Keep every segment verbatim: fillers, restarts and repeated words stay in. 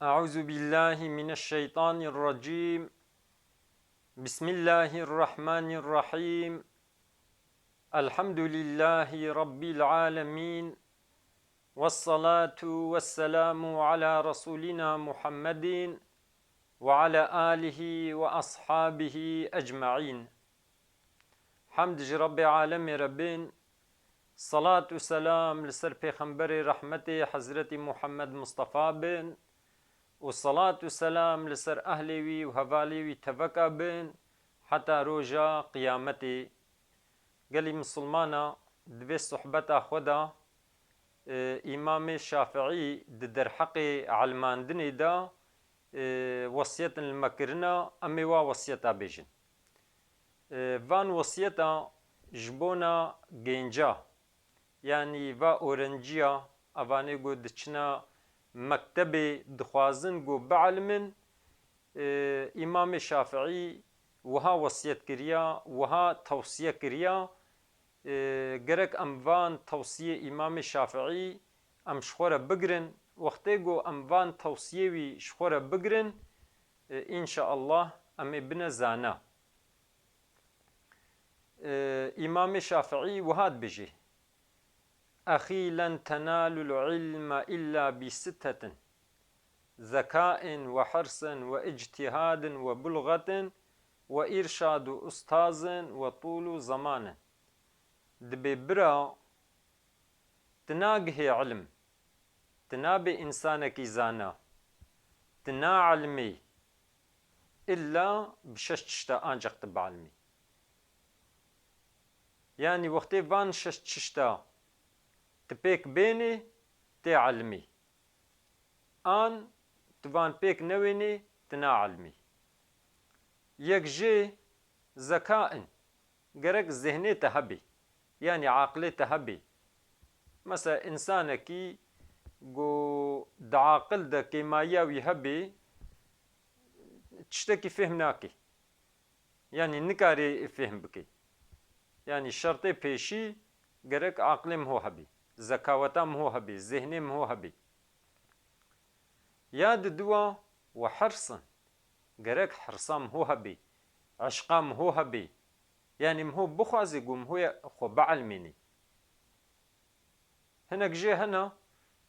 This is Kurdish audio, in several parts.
أعوذ بالله من الشيطان الرجيم. بسم الله الرحمن الرحيم. الحمد لله رب العالمين. والصلاة والسلام على رسولنا محمد وعلى آله وأصحابه أجمعين. Hemd ji Rebbê alemê re bin, salat û selam li ser Pêxemberê rehmetê Hezretî Muhammed Mustafa bin û salat û selam li ser ehlê wî û hevalê wî teveka bin heta roja qiyametê. Gelî misilmana, di vê sohbeta xwe de, e, Îmamê Şafiî di derheqê elmandinê de, e, wesiyetin li me kirina, em ê wa wesiyeta bêjin. E, van wesiyeta ji bona gênca, yanî va orenciya, evanê ku diçina mektebê dixwazin ku bielimin, e, Îmamê Şafiî wiha wesiyet kiriya, wiha tewsiye kiriya, e, gerek em van tewsiyê Îmamê Şafiî em ji xwe re bigirin. Wextê ku em van tewsiyê wî ji xwe re bigirin, e, înşaallah em ê bine zana. E, Îmamê Şafiî wiha dibêje: "Exî len tenalul ilme illa bi sittetin, zekain ve hirsin ve ictihadin ve bulgatin ve irşadu ustazin ve tulu zamanin." Dibê bira, tu nagihê ilim, tu nabê însanekî zana, tu naelimî, illa bi şeş tişta ancaq tu bielimî. Yanî wextê van şeş tişta tu pêk bênî, tê elimî. An tu van pêk newênî, tu naelimî. Yek jê zeka in, gerek zihnê te hebî, yanî aqilê te hebî. Mesela, însanekî ku di aqil de kêmayiya wî hebî, tiştekî fêhm nake. Yanî nikarê fêhm bike. Yanî şertê pêşî gerek aqilê miho hebî, zekaweta miho hebî, zihnê miho hebî. Ya di dua we hirsin. Gerek hirsa miho hebî, eşqa miho hebî. Yanî miho bixwazî ku miho ye xwe bielmînî. Hinek jê hene,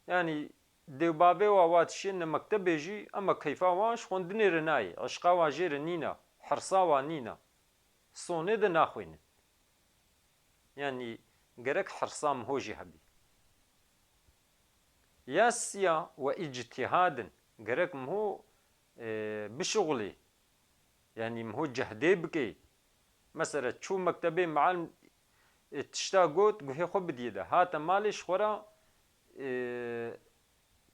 yanî dê û bavê wa wa dişêne mektebê jî, ema keyfa wa ji xwendinê re nayê, eşqa wa jê re nîne, hirsa wa nîne. Sonê de naxwînin. Yanî gerek hirsa miho jî hebî. Ya siya we îctihadin, gerek miho, e, bişuxulê. Yanî miho cehdê bike. Mesela çû mektebê, mialim, e, tişta got, guhê xwe bidiyê de. Hate malê ji xwe re, e,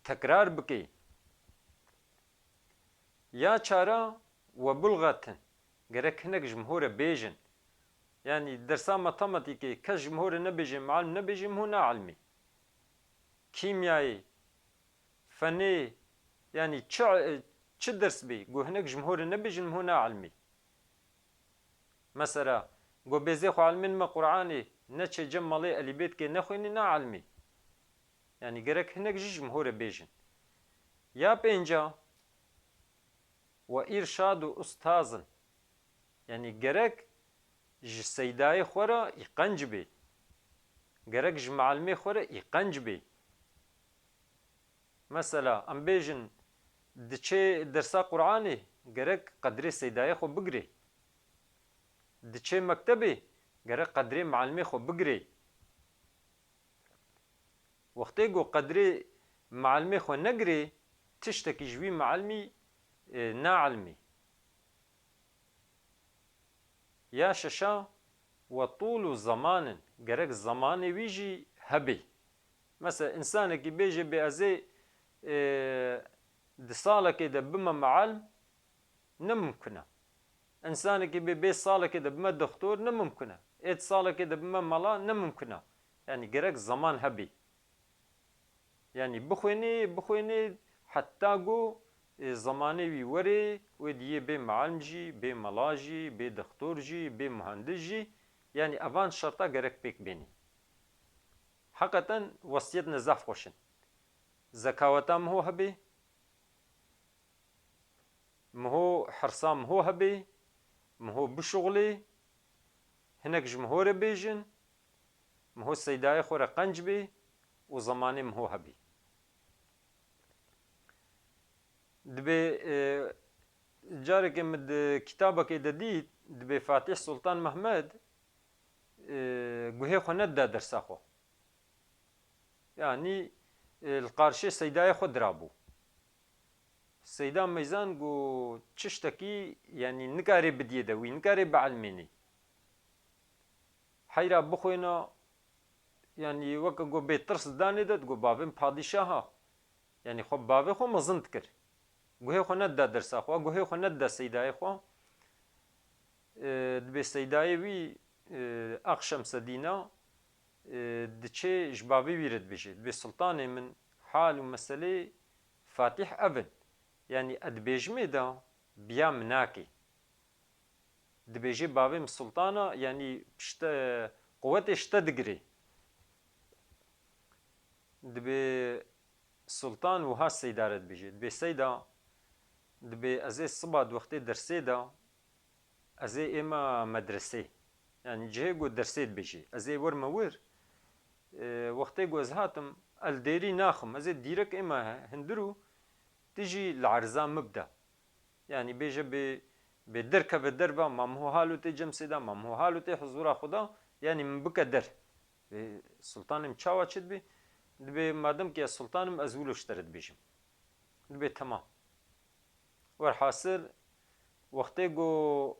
tekrar bike. Ya çara we bulgatin. Gerek hinek ji miho re bêjin. Yanî dersa matematîkê kes ji miho re nebêje, mialim nebêje, miho naelimî. Kîmyayê, fenê, yanî çi, çi ders bê, ku hinek ji miho re nebêjin, miho naelimî. Mesela, ku bêzê xwe elimîn me Qur'anê, neçê cem malê elîbê dikê nexwînî, naelimî. Yanî gerek hinek jî ji miho re bêjin. Ya pênca, we îrşad û ustazin. Yanî gerek ji seydayê xwe re îqenc bê. Gerek ji mialimê xwe re îqenc bê. Mesela, em bêjin, diçê dersa Qur'anê, gerek qedrê seydayê xwe bigirê. Diçê mektebê, gerek qedrê mialimê xwe bigirê. Wextê ku qedrê mialimê xwe negirê, tiştekî ji wî mialimî, e, naelimî. Ya şeşa, we tûl û zemanin, gerek zemanê wî jî hebê. Mesela, însanekî bêje bê ez ê, e, di salekê de bime mialim, ne mimkun e. Însanekî bê bê salekê de bime doxtor, ne mimkun e. Ê di salekê de bime mala, ne mimkun e. Yanî gerek zeman hebê. Yanî bixwênê, bixwênê heta ku, e, zemanê wî werê, wê diyê bê mialim jî, bê mela jî, bê dixtor jî, bê muhendis jî. Yanî evan şerta gerek pêk bênî. Heqeten wesiyetine zaf xweş in. Zekaweta miho hebê, Miho hirsa miho hebê, miho bişuxulê, hinek ji miho re bêjin, miho seydayê xwe re qenc bê û zemanê miho hebê. Dibê, e, carekê min di kitabekê de dît, dibê Fatîh Sultan Mehmed, e, guhê xwe nedida dersa xwe. Yanî, e, li qarşê seydayê xwe dirabû. Seyda meyzan got, tiştekî, yanî nikarê bidiyê de wî, nikarê bielmênê. Heyra bixwêna, yanî weke got bê tirs danê de, digot bavê min padîşah a. Yanî xwe bavê xwe mezin dikir. Guhê xwe nedida dersa xwe, guhê xwe nedida seydayê xwe. E, dibê seydayê wî, e, Ax Şemsedîna, e, diçê ji bavê wî re dibêje. Dibê sultanê min, hal û meselê Fatîh ev in. Yanî ez dibêjimê de biya min nake. Dibêje bavê min sultan a, yanî pişte, quwetê ji te digirê. Dibê sultan wiha seyda re dibêje. Dibê seyda, dibê ez ê siba di wextê dersê de, ez ê êma medresê. Yanî cihê ku dersê dibêje. Ez ê werme wir, e, wextê ku ez hatim, ez li dêrî naxim. Ez ê dîrek êma he-, hundir û tu jî li erza min bide. Yanî bêje bê, bê derkeve derva, ma miho halo tê cem seyda, ma miho halo tê huzura xwe da, yanî min bike der. Ê, sultanê min çawa çi dibê? Dibê madem ki ez sultan im, ez wilo ji te re dibêjim. Dibê temam. Werhasil, wextê ku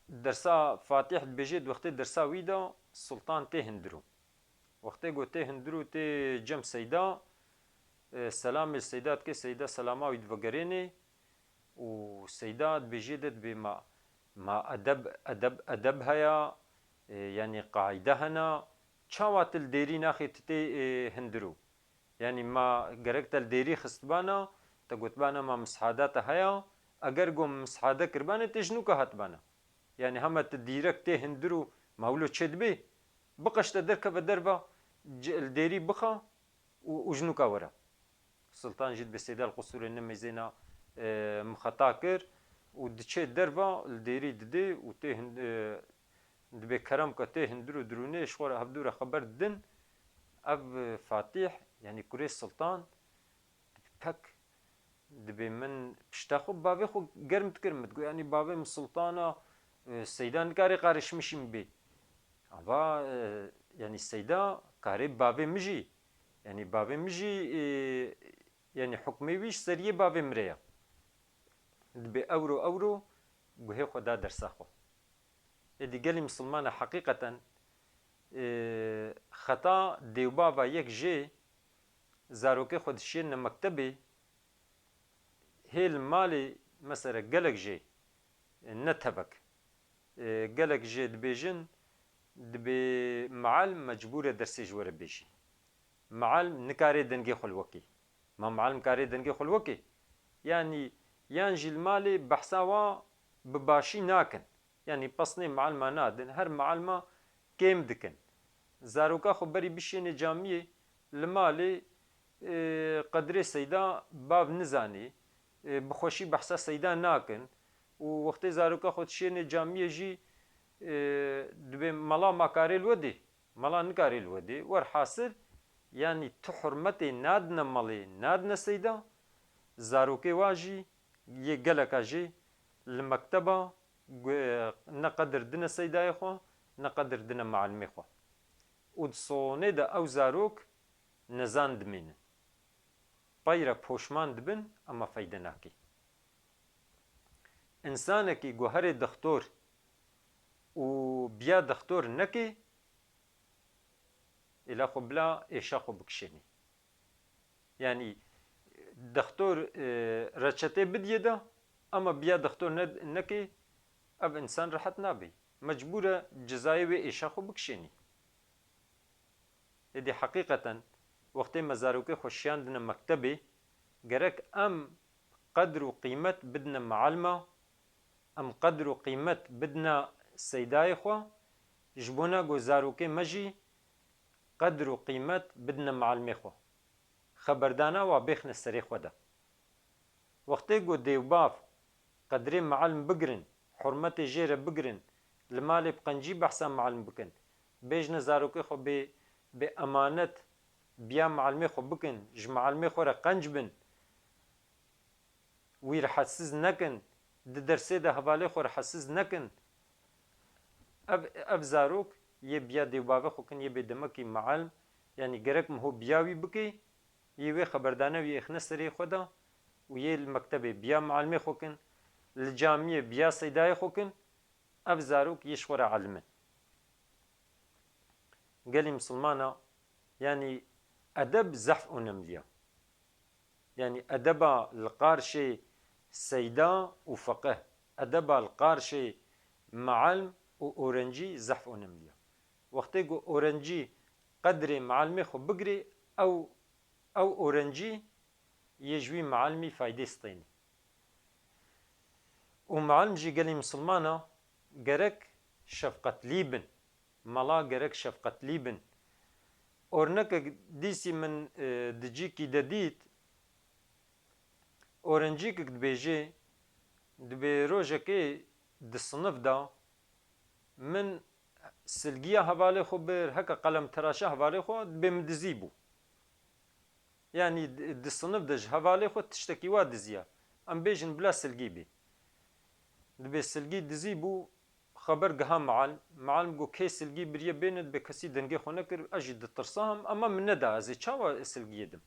dersa Fatîh dibêje, di wextê dersa wî de sultan tê hundir û. Wextê ku tê hundir û tê cem seyda, e, selamê li seyda dike, seyda selama wî divegerênê û seyda dibêjê de dibê ma, ma edeb, edeb, edeb heya, e, yanî qaîde hena, çawa tu li dêrî naxê tu tê, e, hundir û? Yanî ma gerek te li dêrî xistibana, te gotibana ma mishada te heya, eger ku mishade kiribane tê ji nûka hatibana. Yanî hema tu dîrek tê hundir û ma wilo çêdibê, biqeşte derkeve derva, ci-, li dêrî bixa û, û ji nûka were. Sultan jî dibê seyda li qusûrê nemeyzêna, e, min xeta kir û diçê derva li dêrî didê û tê hin-, e, dibê kerem ke tê hundir û dirûnê ji xwe re hevdû re xeber didin. Ev, e, Fatîh, yanî kurê sultan, dibê pek, dibê min pişta xwe bavê xwe germ dikir, min digot, yanî bavê min sultan a, e, seyda nikare qarê ji min bê. Ava, e, yanî seyda karê bavê min jî, yanî bavê min jî, e, yanî hukmê wî ji seriyê bavê min re ye. Dibê ewro, ewro guhê xwe da dersa xwe. Êdî gelî misilmana heqîqeten, e, xeta dêwbava yek jê zarokê xwe dişêrine mektebê, hê li malê mesela gelek jê, e, ne tevek. E, gelek jê dibêjin, dibê mealim mecbûr e dersê ji we re bêjî. Mealim nikare dengê xwe li we kê. Ma mealim karê dengê xwe li we kê? Yanî, yan jî li malê behsa wa bi başî nakin. Yanî pesnê mealima nadin, her mealima kêm dikin. Zaroka xwe berî bişênê camiyê, li malê, e, qedrê seyda bav nizanê, e, bi xweşî behsa seyda nakin û wextê zaroka xwe dişênê camiyê jî, e, dibê mela ma karê li we dê, mela nikarê li we dê. Werhasil, yanî tu hurmetê nadine malê, nadine seyda, zarokê wa jî yê geleka jî li mekteba gu-, ne qedir dine seydayê xwe, ne qedir dine mealimê xwe. Û di sonê de ew zarok nezan dimînin. Pey re poşman dibin, ema feyde nake. Însanekî guherê dixtor û biya dixtor neke, êla xwe bila êşa xwe bikişênî. Yanî dixtor, e, reçetê bidiyê de, ema biya dixtor ne-, neke, ev însan rehet nabe. Mecbûr e cizayê wê êşa xwe bikişênî. Êdî heqîqeten wextê me zarokê xwe şiyandine mektebê, gerek em qedr û qîmet bidine mealima, em qedr û qîmet bidine seydayê xwe, ji bona ku zarokê me jî qedr û qîmet bidine mealimê xwe. Xeberdana wa bêxine serê xwe de. Wextê ku dêwbav qedrê mialim bigirin, hurmetê jê re bigirin, li malê bi qencî behsa mialim bikin. Bêjine zarokê xwe bê, bê emanet biya mialimê xwe bikin, ji mialimê xwe re qenc bin. Wî rehetsiz nekin, di dersê de hevalê xwe rehetsiz nekin. Ev, ev zarok yê biya dê û bavê xwe kin, yê bê demekî mialim, yanî gerek miho biya wî bikê, yê wê xeberdane wî êxne serê xwe de û yê li mektebê biya mialimê xwe kin, li camiyê biya seydayê xwe kin, ev zarok yê ji xwe re elim in. Gelî misilmana, yanî edeb zehf onemliya. Yanî edeba li qarşê seyda û feqih, edeba li qarşê mialim û orencî zehf onemliya. Wextê ku orencî qedrê mialimê xwe bigirê, ew, ew orencî yê ji wî mialimî faydê stênî. Û mialim jî gelî misilmana gerek şefqetlî bin. Mala gerek şefqetlî bin. Ornekek dîsî min, e, di cîkî de dît, orencîkek dibêje, dibê rojekê di sinif de min silgiya hevalê xwe bir, heke qelemteraşa hevalê xwe, dibê min dizî bû. Yanî di, di sinif de ji hevalê xwe tiştekî wa diziya. Em bêjin bila silgî bî. Dibê silgî dizî bû, xeber giha mialim. Mialim got, kê silgî biriye bêne, dibê kesî dengê xwe nekir, ez jî ditirsam, ema min neda, ez ê çawa silgiyê dim?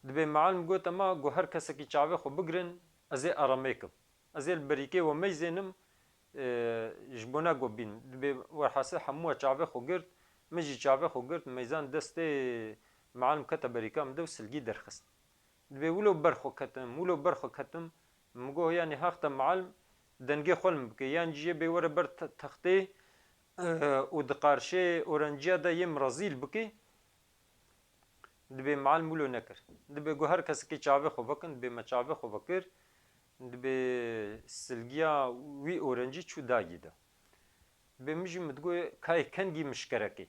Dibê mialim got, ema got her kesekî çavê xwe bigirin, ez ê aremê kim. Ez ê li berîkê we meyzênim, e, ji bona ku bîn. Dibê werhasil hemû we çavê xwe girt, min jî çavê xwe girt, meyzan destê mialim kete berîka min de û silgî derxist. Dibê wilo ber xwe ketim, wilo ber xwe ketim, min got, yanî haxta mialim dengê xwe li min bike, yan jî yê bê were ber te-, textê, e, û di qarşê orenciya de yê min rezîl bike. Dibê mialim wilo nekir. Dibê got her kesekê çavê xwe vekin, dibê me çavê xwe vekir, dibê silgiya wî orencî çû dagî de. Dibê min jî min digot, kayê kengî min şikerekê.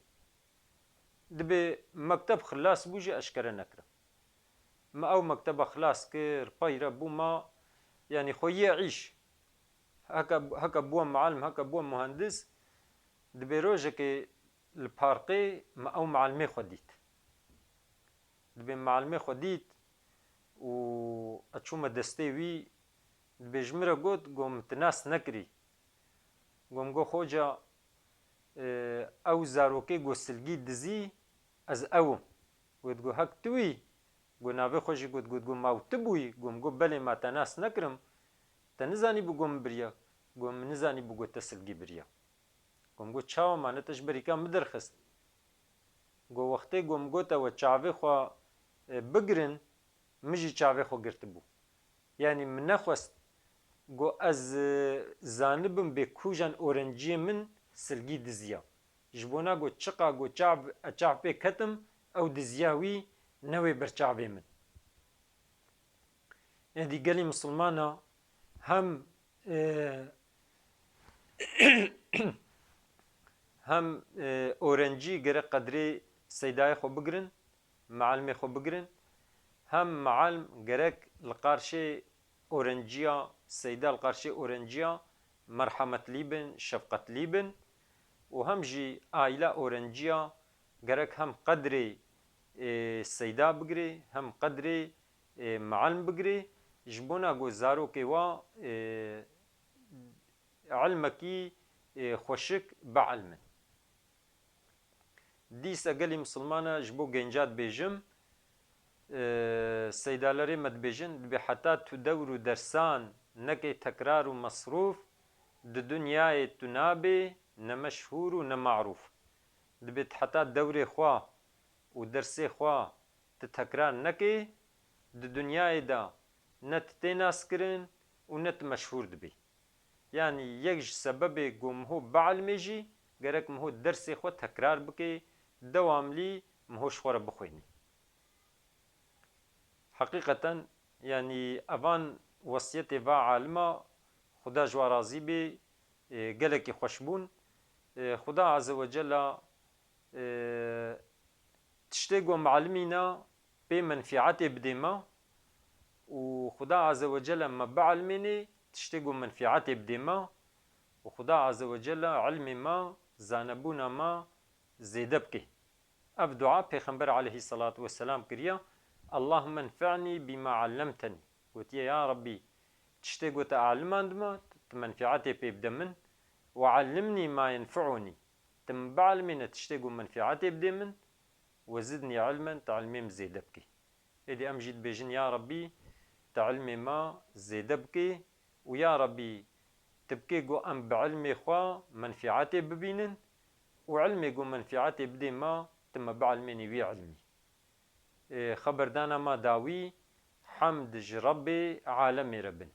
Dibê mekteb xilas bû jî eşkere nekirim. Me ew mekteba xilas kir, peyre bû ma, yanî xwe yê îş. Heke, heke bûwe mialim, heke bûwe muhendis, dibê rojekê li parkê me ew mialimê xwe dît. Dibê mialimê xwe dît û ez çûme destê wî, dibê ji min re got, got, min tu nas nekirî. Got, min got, xoca, e, ew zarokê got silgî dizî, ez ew im. Got, got, hek tu wî? Got, navê xwe jî got, got, got, ma tu bûyî? Got, min got, belê, ma te nas nekirim. Te nizanîbû got min biriya? Got, min nizanîbû got te silgî biriya. Got, min got, çawa ma ne te ji berîka min derxist? Got, wextê got min got ew çavê xwe, e, bigirin, min jî çavê xwe girtibû. Yanî min nexwest got ez, e, zanibim bê kûjan orenciyê min silgî diziya. Ji bona got çiqa got çav, e, çav pê ketim, ew diziya wî newê ber çavê min. Êdî gelî misilmana hem, e, hem, e, orencî gerek qedrê seydayê xwe bigirin, mialimê xwe bigirin, hem mialim gerek li qarşê orenciya, seyda li qarşê orenciya merhemetlî bin, şefqetlî bin û hem jî aîla orenciya gerek hem qedrê, e, seyda bigirê, hem qedrê, e, mialim bigirê, ji bona ku zarokê wa, e, ilmekî, e, xweşik bielmin. Dîsa gelî misilmana ji bo genca dibêjim, e, seydalerê me dibêjin, dibê heta tu dewr û dersan nekê tekrar û mesrûf, di dinyayê tu nabê ne meşhûr û ne marûf. Dibê tu heta dewrê xwe û dersê xwe tu tekrar nekê, di dinyayê de ne tu tê naskirin û ne tu meşhûr dibî. Yanî yek ji sebebê ku miho bielmê jî gerek miho dersê xwe tekrar bikê, dewamlî miho ji xwe re bixwînî. Heqîqeten, yanî evan wesiyetê va alima, Xuda ji wan razî bê, e, gelekî xweş bûn. E, Xuda Azze ve Cella, e, tiştê ku em elimîna pê menfîetê bidê me û Xuda Azze ve Celle me bielmênê tiştê ku menfîetê bidê me û Xuda Azze ve Celle ilmê me, zanebûna me zêde bikê. Ev dua Pêxember aleyhisselatu vesselam kiriye, "Allahümme nfe'ni bima allemteni." Gotiye, "Ya Rabbî, tiştê ku te alimand me, tu menfîetê pê bide min, ve allimni ma yenfe'uni, tu min bielmêne tiştê ku menfîetê bidê min, ve zidni ilmen, tu ilmê min zêde bikê." Êdî em jî dibêjin, "Ya Rabbî, tu ilmê me zêde bikê û ya Rabbî, tu bikê ku em bi ilmê xwe menfîetê bibînin û ilmê ku menfîetê bidê me, tu me bielmênî wî ilmî." Ê, xeberdana me dawî, hemd ji Rebbê alemê re bin.